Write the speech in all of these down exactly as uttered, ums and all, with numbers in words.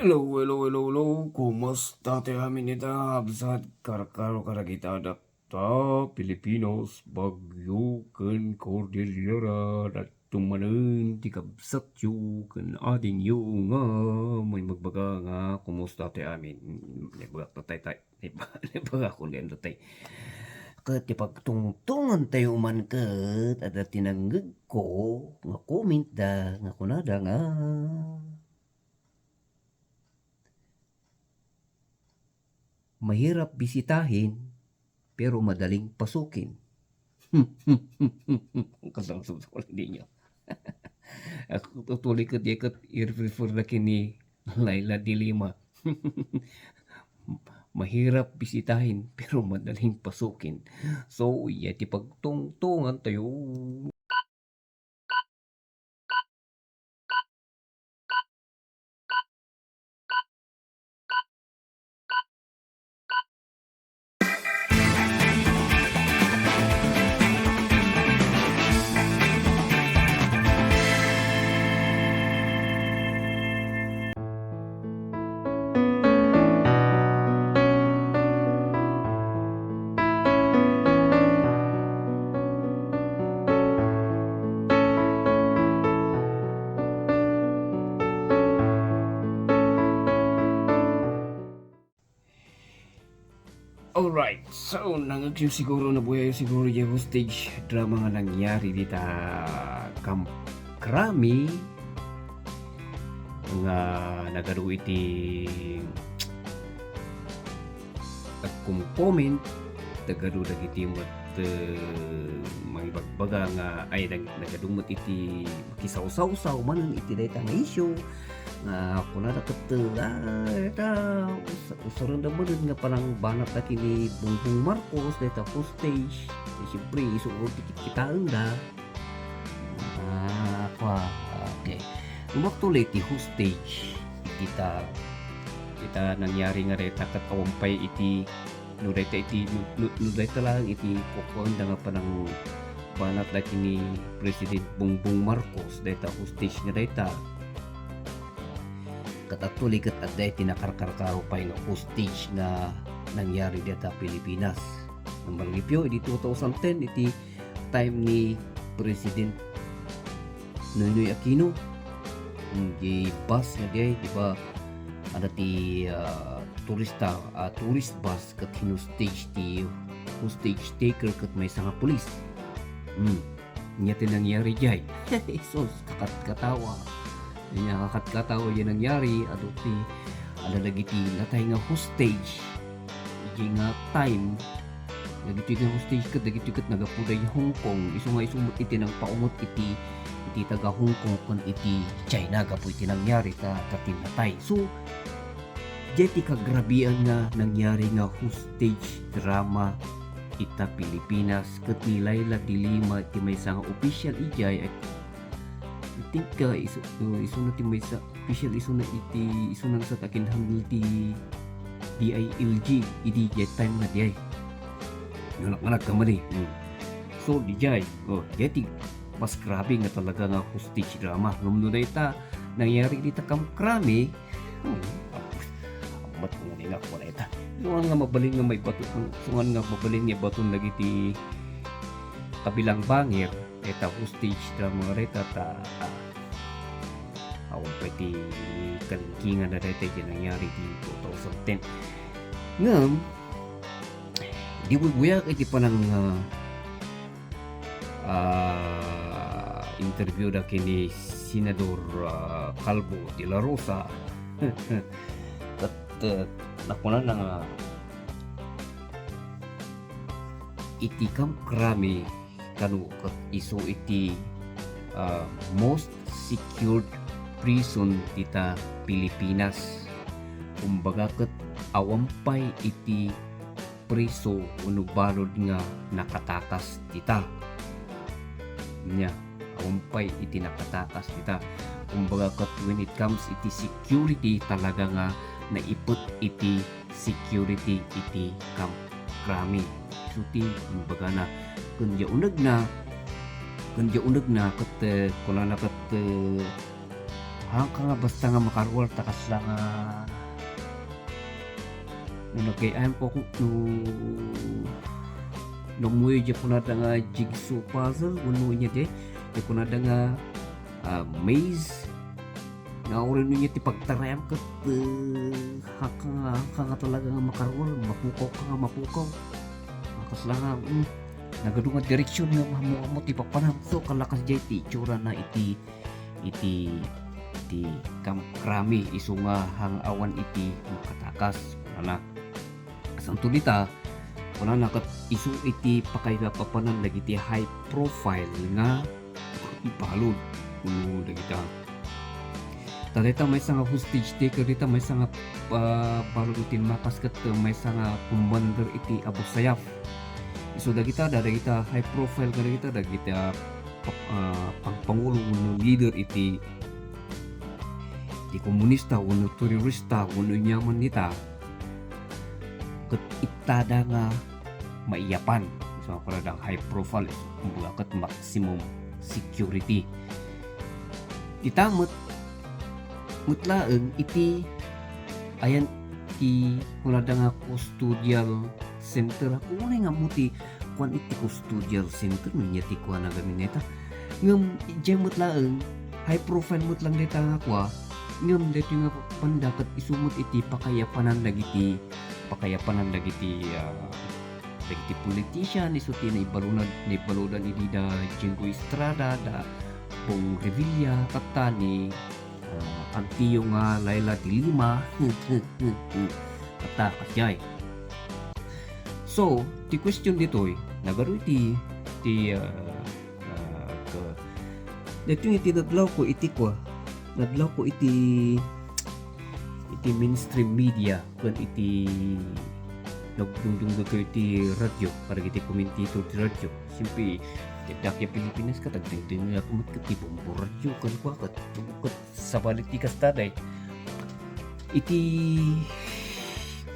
Hello, hello, hello, hello. Kumusta ti amin ita? Kabsat, karkaro kadagita dagta Pilipinas, Baguio ken Cordillera. Dadduma manen ti kabsatyo ken adingyo nga maibagbaga nga kumusta ti amin. Naibagak ta tay tay. Naiba-, naibagakon ngayon tay. Ket ti pagtungtungan tayo man ket adda ti nangngegko nga comment da nga kunada nga mahirap bisitahin, pero madaling pasukin. Kasang susulit ninyo. Ako tutuloy ko di ket i-refer na kini Laila de Lima. Mahirap bisitahin, pero madaling pasukin. So, iya ti pagtungtungan tayo. Alright, so nangngegyo siguro, nabuyayo siguro diay hostage drama nga nangyari dita Camp Crame nga nagadu iti agkom-comment, nagadu dagiti met, eh, mangibagbaga nga, ay, nag-, nagadu met iti kisawsawsaw manen iti dayta nga isyu. Nga kunada ket, ah, ta, us-, usarenda manen nga panangbanatda ken ni Bongbong Marcos, dayta hostage. Siyempre, isu ti kitkitaenda. Ah, kua, okay. Umaktuloy ti hostage. Iti ta, ita nangyari nga dayta ket awan pay iti No dayta iti, no, no, no dayta laeng iti kukuanda nga panangbanatda ken ni President Bongbong Marcos, dayta hostage nga dayta. Ket actually, ket adda iti nakarkarkaro pay nga hostage nga nangyari dita Pilipinas. Nga malagipyo, idi two thousand ten, iti time ni President Noynoy Aquino. Hmm, di bus nga diay, di ba, adda ti, ah, turista, ah, tourist bus ket hinustage ti hostage taker ket maysa nga pulis. Hmm. Ania ti nangyari diay? Jesus, kakatkatawa. Ania, kakatkatawa diay nangyari, adu ti, adda dagiti natay nga hostage. Idiay nga time, dagitoy nga hostage ket, dagitoy ket naggapu da idiay Hong Kong, isu nga isu met iti nangpaungot iti, iti taga Hong Kong ken iti China gapu iti nangyari ta, ta tinnatay. So, diay ti kagrabian nga nangyari nga hostage drama ita Pilipinas ket ni Laila de Lima ti maysa nga opisyal idiay, I think, ah, isu-, uh, isuna ti maysa, official isuna iti, isuna sa akin handle ti D I L G, idi diay time nga diay. Nga nak-, nga nagkamali. Hmm. So, diay, oh, diay ti mas grabe nga talaga nga hostage drama. Ngem no dayta, nangyari dita Camp Crame, hmm, amat kung nga ako na ita. Sungan nga mabalin nga may bato, sungan nga mabalin nga baton dagiti kabilang bangir, ita hostage drama nga dayta ta, ah, awan pay ti kalingkingan na dayta iti nangyari ti two thousand ten. Ngem, di buybuyak iti panang, ah, ah, interview da kini Senador, ah, Calvo de la Rosa. Ket, eh, nakunana nga iti Camp Crame, kano ket isu iti, ah, most secured prison dita Pilipinas. Kumbaga ket awan pay iti priso wenno balud nga nakatakas dita. Nia, awan pay iti nakatakas dita. Kumbaga ket when it comes iti security, talaga nga naiput iti security iti Camp Crame. Isu ti imbagana. Ken diay unegna, ken diay unegna ket, eh, kunana ket, eh, Saan ka nga basta nga makaruar ta kasla nga no nagay-ayam ko no, no muyo di kunada nga jigsaw puzzle, wenno inya di, di kunada nga, ah, maze, nga uray no inya ti pagtarayam ket, eh, haka nga, haka nga talaga nga makaruar, mapukaw ka nga mapukaw. Kasla nga, mm, nagadu nga direksyon nga maammo-ammo ti papanam. So, kalakas jay ti itsura na iti iti, iti kamkrami isu nga hang-awan iti makatakas. Kunana, kasanto dita, kunana ket isu iti pakaipapanan dagiti high profile nga balud. Kuno dagita. Ta dita maysa nga hostage taker dita maysa nga, ah, balud iti makas ket maysa nga commander iti Abu Sayyaf. Isu dagita, da dagita high profile nga dagita, dagita pa-, ah, pangpangulo wenno leader iti, iti komunista wenno terorista wenno aniaman dita, ket ittada nga maiyapan. So, kunada nga high profile, kumbaga ket maximum security. Dita met, met laeng iti ayan ti kunada nga custodial center. Kunay nga ammo ti kuan iti custodial center, no ania ti kuana gamin dayta. Ngem, idiay met laeng, high profile met lang dayta nga kua, ngem daytoy nga panda ket isu met iti pakaiyapanan dagiti, pakaiyapanan dagiti, ah, dagiti politician, isu ti naibalunad-, naibaludan idi da Jinggoy Estrada, da Bong Revilla, tatta ni, ah, Antio nga Leila de Lima. Tatta, kasjay. So, ti question ditoy, nagadu iti, ti, ah, ah, ka-, daytoy nga ti nadlawko iti kua, nadlawko iti, iti mainstream media, ken iti nagdungdungda kayo iti radio, kadagiti commentator ti radio. Siyempre, ti Dakya Pilipinas ket agdengdengngegak met ket ti Bombo Radio, ken kua, ket, ket sabali ti kasta, day. Iti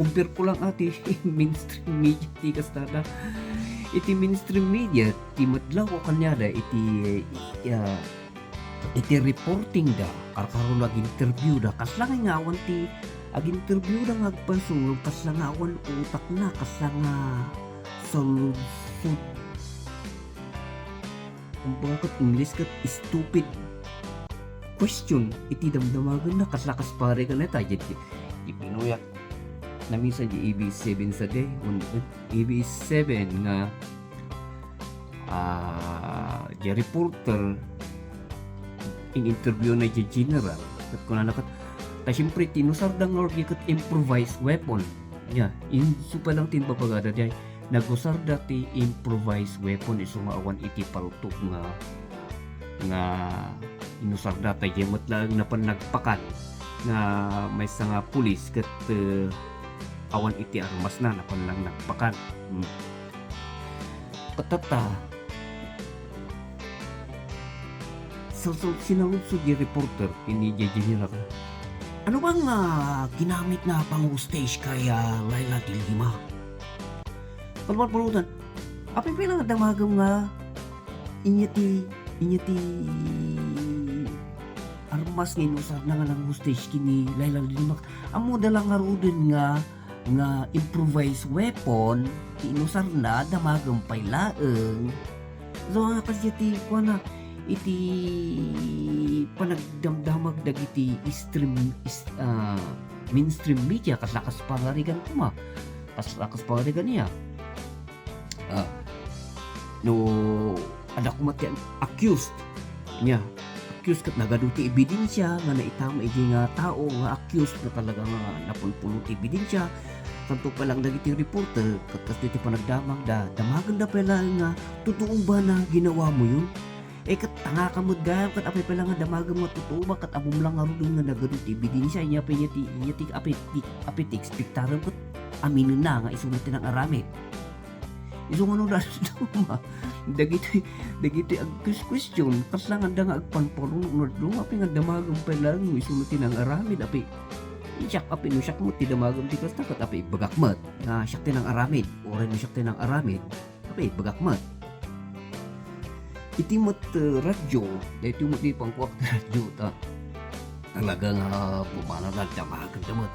compare ko lang, ah, ti mainstream media ti kastada. Iti mainstream media, ti madlawko kaniada iti, ah, iti reporting da, karkaro nga ag-interview da, kasla nga awan ti ag-interview da nga agpasunod, kasla nga awan utak na, kasla nga saludsod. Kumbaga ket English ket stupid question iti damdamagenna, kasla kas pare ken ita, di, di, di pinuyak. Namisan di A B S seven sa day, un-, A B S seven nga, ah, di reporter, in-interview na di general. Ket kunana ket, ta siyempre, ti inusarda nga orgi ket improvised weapon. Nia, isu pay lang ti imbabagada di ay, nagusarda ti improvised weapon isu nga awan iti paltog nga, nga inusarda, ta idiay met laeng napan nagpakan nga maysa nga pulis ket, eh, awan iti armasna, napan lang nagpakan. Hmm. Ket tatta, so, so, sinaludsod di reporter ken ni general, "Ano bang, ah, ginamit na pang-hostage kay, ah, Leila de Lima?" Palpalpaludan, "Apay pay lang nga damagem nga inya ti, inya ti armas nga inusarna nga nang-hostage ken ni Leila de Lima? Ammoda lang ngaruden nga, nga improvised weapon ti inusarna, damagem pay laeng." So, nga kasdiay ti kuana, iti panagdamdamag dagiti stream, is-, ah, mainstream media, kasla kas pangarigan koma, kasla kas pangarigan niya. Ah, no, adda koma ti accused. Nia, accused ket nagadu ti ebidensia nga naitama idi nga tao nga accused nga talaga nga napulpulo ti ebidensia. Tanto pa lang dagiti reporter, ket kastoy ti panagdamagda, damagenda pay laeng nga, "Totoo ba na ginawa mo yun?" Eh, ket tangaka met gayam, ket apay pay lang nga damagem nga totoo ba, ket ammom lang ngaruden nga nagadu ti ebidensia, inya pay, inya ti, inya ti, apay ti, apay ti ekspektarem ket aminenna nga isu met ti nang-aramid. Isu nga no da-, dagiti, dagiti ag-, question, kasla nga adda nga agpanparuno, no, no, apay nga damagem pay laeng no isu met ti nang-aramid, apay, siak, apay no siak met ti damagem ti kasta, ket apay ibbagak met nga siak ti nang-aramid, uray no siak ti nang-aramid, apay ibbagak met. Iti met, eh, radio, daytoy met ti pangkuak ti radio, ta Talaga nga bumanadan, damagen da met.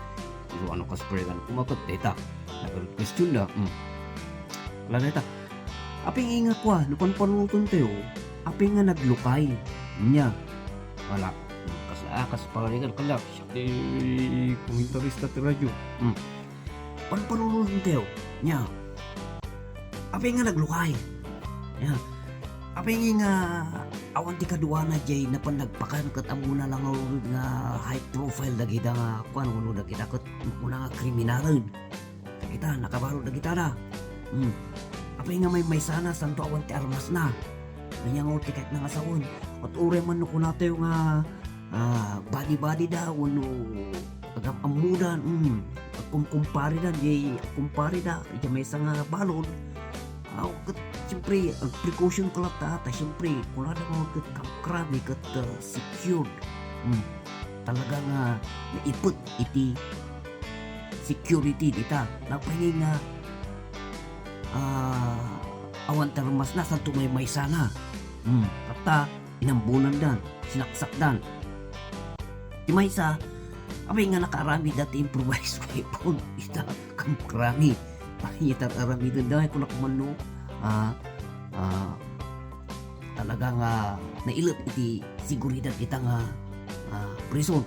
Pero ano kas pre, ano kumaket, dayta. Nagkestionda, hmm. Talaga dayta. Apay nga kua, no panpanunoten tayo, apay nga naglukay. Nya. Wala. Kas, ah, kas pangarigan, kala, siak ti komentarista ti radyo. Hmm. Panpanunoten tayo. Nya. Apay nga naglukay. Nya. Apay nga awan ti kaduana jay napan nagpakan ket ammona la nga high profile dagita nga kuan, wenno dagita ket kuna nga kriminalen. Dagita, nakabalud dagita da. Hmm. Apay nga maymaysana, santo awan ti armasna. Ania nga ti kayatna nga sawen. Ket uray man no kunatayo nga, ah, badi-badi da, wenno agam-ammodan, hmm, agkumkumpare da, di agkumpare da, iti maysa nga balud. Ah, ket, siyempre, agprecaution ka latta, ta, siyempre, kunada nga ket kamkrami ket, ah, secured. Hmm. Talaga nga naipet iti security dita. Napay nga, ah, awan ti armasna, santo maymaysana. Hmm, tatta, inambonandan, sinaksakdan. Ti maysa, apay nga nakaaramidda ti improvised weapon. Ita, kamkrami. Apay nga ita aramidenda, ay, kunak man no, ah, ah, talaga nga nailet iti seguridad ita nga, ah, prison.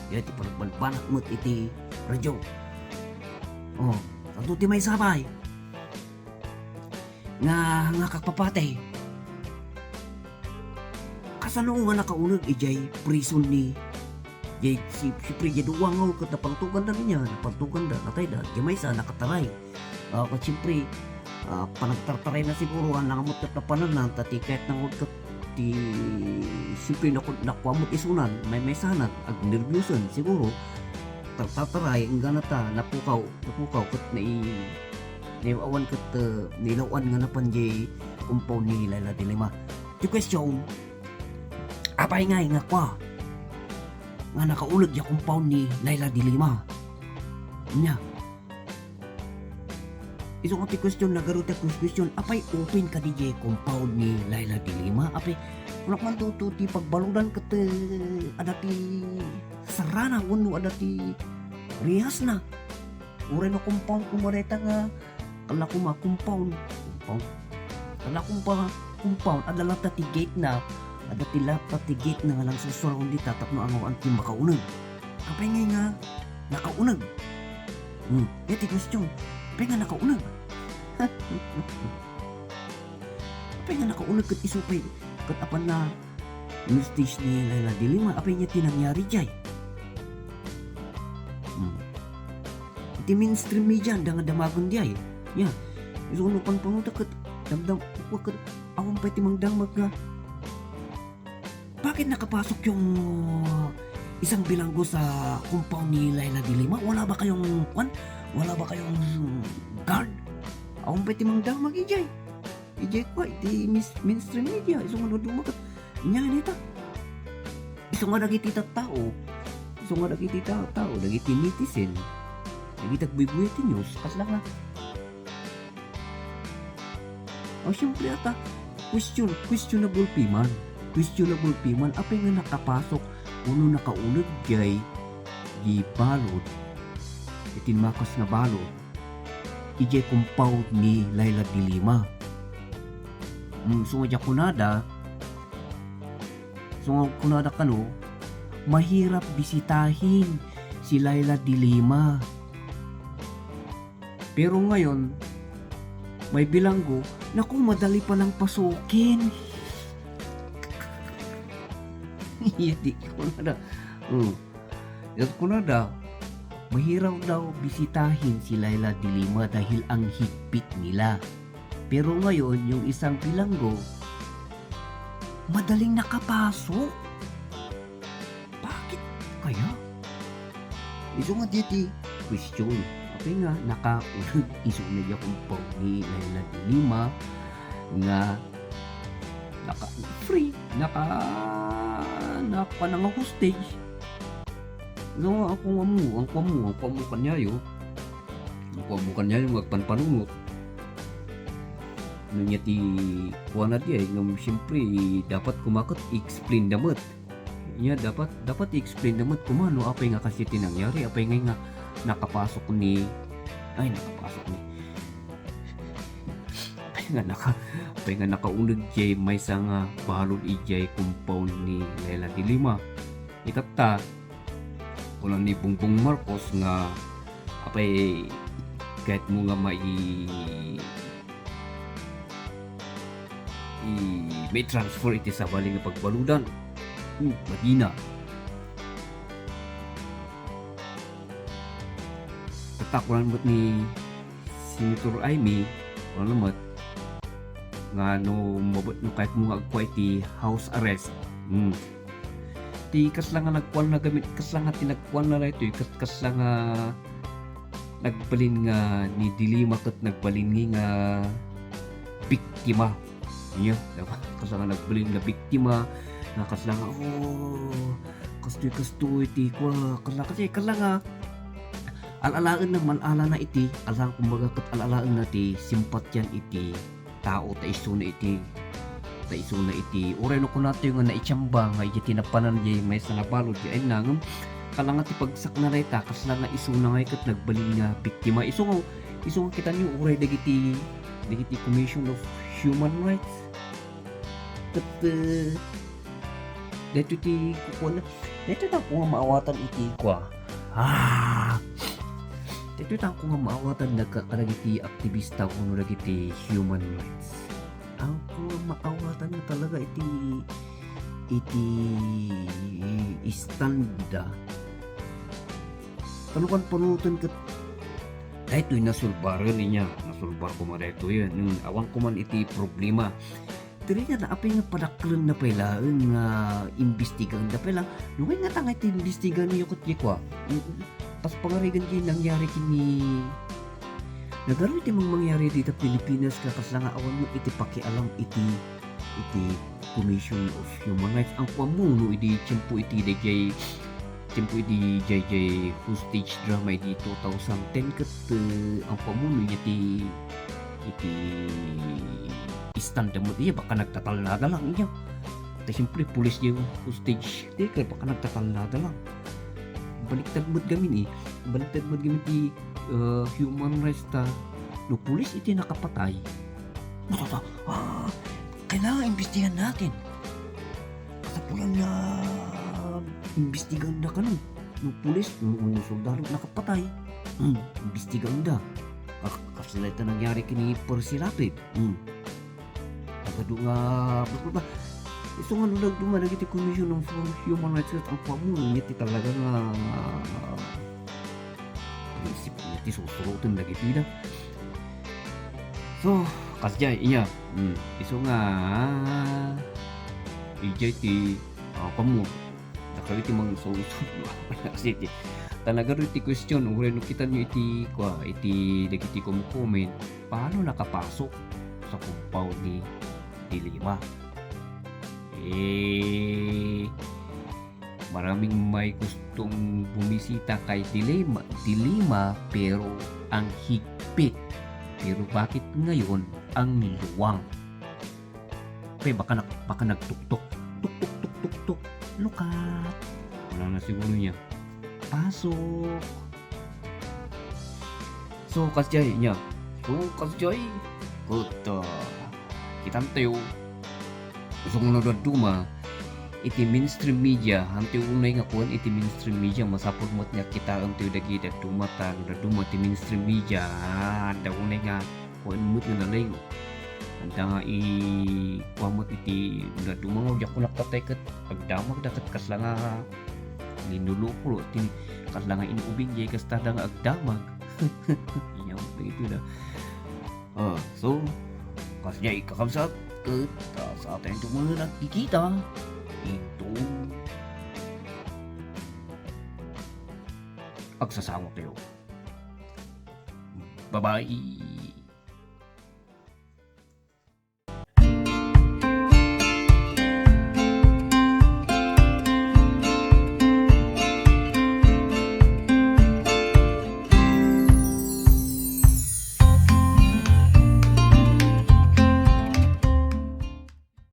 Kaya ti panagbanbanat met iti radyo. Oh, santo ti maysa pay nga, nga kakpapatay. Kasano nga nakauneg idiay prison ni, jay, si, siyempre, jay dua nga ket napaltoganda niya, napaltoganda, natayda, jay maysa, nakataray. Ah, ket siyempre, ah, panagtartarayna siguro, ah, nangamot ket napananna, ta ti kayatna nga ket ti, siyempre, naku-, nakuamot isunan, maymaysanan, agnerbiusen, siguro, tartartaray, inggana ta, napukaw, napukaw, ket nai-, naiawan ket, ah, nailaw-an nga napan jay compound ni Laila de Lima. Ti question, apay nga, nga kua, nga nakauneg jay compound ni Laila de Lima? Nya, isu nga ti question, nagadu ti question, apay open kadi jay compound ni Laila de Lima? Apay, kunak man to, to ti pagbaludan ket, eh, adda ti sarana wenno adda ti rehasna. Uray no compound koma dayta nga, kala koma compound, compound. Kala koma compound, adda latta ti gate na, adda ti latta ti gate na nga nangsursurround dita tapno awan ti makauneg. Apay ngay nga nakauneg? Hmm, dayta ti question. Apay nga nakauneg? Apay nga nakauneg ket isu pay ket apan na hostage ni Laila de Lima? Apay nga ti nangyari jay? Hmm. Iti mainstream media, anda nga damagen jay. Ya. Isu no panpanguta ket damdam, ket awan pay ti mangdamag nga Bakit nakapasok yung isang bilanggo sa compound ni Laila de Lima? Wala ba kayong, kwan? Wala ba kayong guard? Awan pay ti mangdamag idiay. Idiay kua, iti mis-, mainstream media. Isu nga dumaket. Nya, nita. Isu nga dagiti tattao. Isu nga dagiti tattao, dagiti netizen. Dagiti agbuybuya ti news. Kasla nga, O, siyempre, ata, question, questionable piman. Questionable piman. Apay nga nakapasok wenno nakauneg jay, jay balod, iti makas nga balod, idiay compound ni Laila de Lima. Mm, so, nga kunada, so, nga kunada kano, mahirap bisitahin si Laila de Lima. Pero ngayon, may bilanggo, naku, madali palang pasukin. Iya, di ko na da. Hmm. Iya ko na da. Mahirap daw bisitahin si Laila de Lima dahil ang higpit nila. Pero ngayon, yung isang bilanggo, madaling nakapasok. Bakit kaya? Isu nga diay ti question. Apay nga nakauneg isu nga diay compound ni Laila de Lima nga naka-free, naka-, naka-, nga hostage. No, ang kuan mo, ang kuan mo, ang kuan mo kaniayo. Ang kuan mo kaniayo nga agpanpanunot. No, nya ti kuana diay, ngem siyempre, dapat koma ket i-explain da met. Nia, dapat, dapat i-explain da met koma no apay nga kasdiay ti nangyari, apay ngay nga nakapasok ni, ay, nakapasok ni, apay nga naka-, apay nga nakauneg diay maysa nga balod idiay compound ni Leila de Lima. Itatta, kuna ni Bongbong Marcos nga, apay, kayatmo nga mai-, i-, mai-transfer iti sabali nga pagbaludan. Hmm, madina. Itatta, kuna met ni Senator Imee, kuna met nga no mabet-, no kayatmo nga agkua iti house arrest. Hmm. Ti kasla nga nagkuanna gamin, kasla nga ti nagkuanna daytoy, kas-, kasla nga nagbalin nga ni de Lima ket nagbalin nga biktima. Nia, diba? Kasla nga nagbalin nga biktima, nga kasla nga, "Oh, kastoy, kastoy, ti kua," kasla, kasla, kasla nga, al-alaenna, mal-alana iti, ala, kumbaga, ket al-alaenna ti simpatian iti tao, ta isuna iti, ta isuna iti, uray no kunatayo nga naitiamba nga idiay ti napanan diay maysa nga balod diay ayanna, ngem kasla nga ti pagsakna dayta, kasla nga isuna ngay ket nagbalin nga biktima. Isu nga, isu nga kitanyo, uray dagiti, dagiti Commission of Human Rights, ket, eh, daytoy ti kukuana, daytoy ti ampo nga maawatan iti kua. Ah! Daytoy ti ampo nga maawatan nagka-, kadagiti aktibista wenno dagiti human rights. Ampo nga maawatan nga talaga iti, iti stand da. Kanukan panunoten ket daytoy nasulbaren, nia, nasulbar koma daytoy. Hmm, awan koma iti problema. Diri nga apay nga padakkelenda pay laeng nga imbestiganda pay la. No kayatna nga ti imbestiganyo ket diay kua, mm, pas pangarigan diay nangyari ken ni, nagaruy ti mang-, mangyari dita Pilipinas nga kasla nga awan met iti pakialam iti, iti Commission of Human Rights. Ampo ammo no idi tiempo iti daydiay, tiempo idi daydiay hostage drama idi two thousand ten ket, eh, ampo ammo no inya ti, iti stand da met iya, baka nagtatalnada lang iya. Ta siyempre, pulis diay hostage, di ka, baka nagtatalnada lang. Baliktad met gamin, eh. Baliktad met gamin ti, eh, human rights ta. No pulis iti nakapatay, masasa-, ah, kailangan imbestigahan natin. Kasapulan nga imbestigahan na kano. No pulis, no, no soldado nakapatay, hmm, imbestigahan da. Kas-, kasla ita nangyari ken ni Percy Lapid. Hmm. Agadu nga, basta, isu nga no nagduma dagiti Commission on Human Rights ket ampo ammo iti talaga nga prinsipio ti susuroten dagiti da. So, kasdiay, inya, mm, isu nga, idiay ti, ah, pamur-, dakayo ti mangsursuro. Kasi ti, ta nagaruy ti question, uray no kitanyo iti, kua, iti dagiti comment, paano nakapasok sa compound ni De Lima? Eh, maraming may gustong bumisita kay De Lima, De Lima, pero ang higpit. Pero bakit ngayon ang luwang? Kaya baka nag-, baka nagtuktok. Tuktok, tuktok, tuk. Lukat. Wala na siguro niya. Pasok. So, kasdiay niya. So, kasdiay. Ket, ah, kitantayo. Isu nga no dadduma iti mainstream media, antayo unay nga kuan iti mainstream media, masapul met nga kitaentayo dagiti dadduma ta no dadduma ti mainstream media, ah, adda unay nga kuan met nga nalay. Anda nga i-, kuan met iti dadduma nga diak kunaktatay ket agdamag da ket kasla nga linuluko ti kasla nga inubing diay kasta da nga agdamag. Inya met ito da. Ah, so, kasdiay kakabsat, ket, ah, sa atin ito mga nagkikita, ito agsasango tayo. Bye-bye.